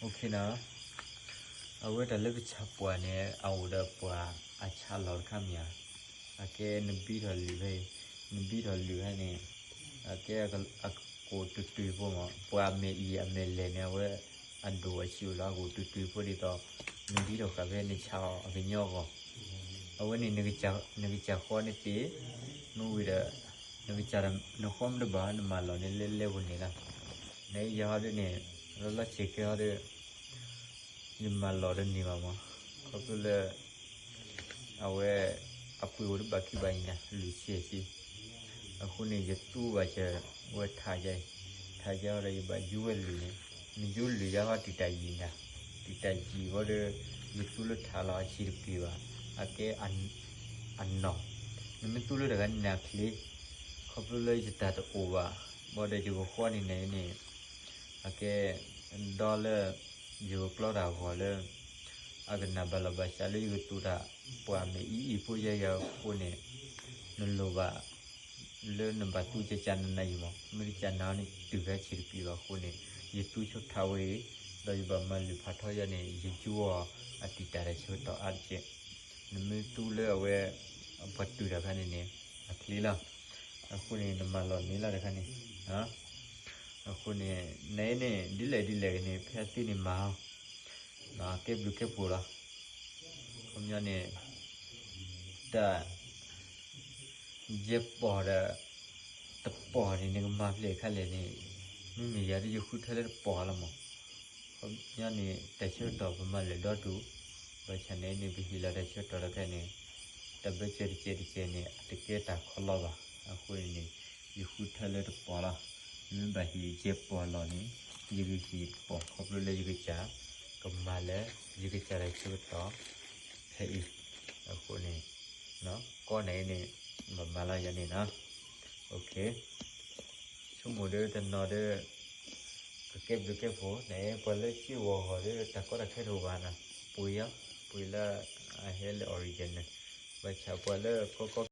ໂອເຄນະ ອາເວີຕາເລີກະຊາປວາເນ ອາເວີຕາປວາອາຊາລອລຄາມຍາ ອາເກນະບີທອລລືເວ ນະບີທອລລືເວເນ ອາເກອາໂກຕຸຕຸໂປມອ ປວາເມອີອາເມເລເນ ອາເວີອາໂດອາຊິວລາໂກຕຸຕຸໂປດີຕອ ນະບີທອລຄາເວເນຊາອາເກຍອກອ ອາເວີເນ ນະກະຈາ ນະກະຈາຄໍເນເຕ ໂນວີດາ ນະກະຈາ ນະຄອມດະບາ ນະມາລອເນເລເລໂວເນລະ ເນຍອດເນ ລະລະເຊເກອດ ຍມາລອດະນີມາມາ ຂອບຄຸນເລີຍ ອາເວ ອາປຸຍໂອດະບາຄິບາອີນະ ລືເຊຊິ ອາຄຸເນ ຍະຕູບາຈະ ເວທາໃຈ ທາຍາວດະຍະບາຢູເວລືເນ ມີຢູລືຍາວະຕິຕາຢີນະ ຕິຕາຢີວະເດ ຍະຕູເລີທາລາອາຊີຕະປີວະ ອາເກອັນ ອັນນອ ນະມີຕູເລີດະກັນນາຄລີ ຂອບເລີຍຈະຕາຕະໂອວະ ບໍ່ໄດ້ຈະກະຄອນນີ້ໃນນີ້ ອາເກດອເລີ ຍະກະກລໍດາວໍເລີ ອາກະນາບາລາບາຊາເລີຍກະຕູດາ ປວາເມອີອີໂພຍາຍາໂຄເນ ນໂລບາ ເລີນະບາຕູຈະຈານນາຍມະ ເມລິການາວນີ້ ຕຶກແຮຊິດປີວາໂຄເນ ຍະຕູຊົດທາເວ ດອຍບາມາລືພາທໍຍາເນ ຍະຈູອາຕິຕາດາເຊໂຕອາເຈ ນະມີຕູເລີເວ ອາປະຕູດາຄາເນເນ ອາຄລີລາ ອາຄູເນ ນະມາລອນນີ້ລາດາຄາເນ ອາຄູເນ ໃນເນ ດີແລ ດີແລເນ ແພຕິເນມາ ນະເກັບດູເກັບໂພລາ ຄອມຍອນເນ ຕາ ເຈັບປໍດາ ຕະປອເນ ເນກະມາເພລຄາເລເນ ມີມີຢາທີ່ຢູ່ຄຸດເທເລຕະປອລະມະ ຄອມຍອນເນ ແຕ່ເຊີຕອບປະມາເລດອດດູ ບາຊາເນ ເນ ເບຮີລາ ແຕ່ເຊີຕອບລະແກເນ ຕະເບເຈ ເຈ ເຈເນ ອາດຕະເກຕາຄອລອບາ ອາຄູເນ ຢູ່ຄຸດເທເລຕະປອລະ ມີບາຮີເຈັບປອລອເນ ຍືກຮີປອຂອບລຸເລຍືກຈາ ກະມາເລຍືກຈາໄລເຊີຕອບ ແພອີ ອາຄູເນ ເນາະ ກໍໃນນີ້ ມາ ມາລາຍານີ້ນະ ໂອເຄ ຊຸໂມເດີ ຕະນອເດີ ກະເກັບດູເກັບໂພ ໃນປະເລີກຊິວໍເດີ ຕາກໍຕາແຄໂທວານະ ປຸຍອະ ປຸຍລະ ອາເຮລອອຣິເຈນນະ ບາຊາປະເລີກກໍກໍ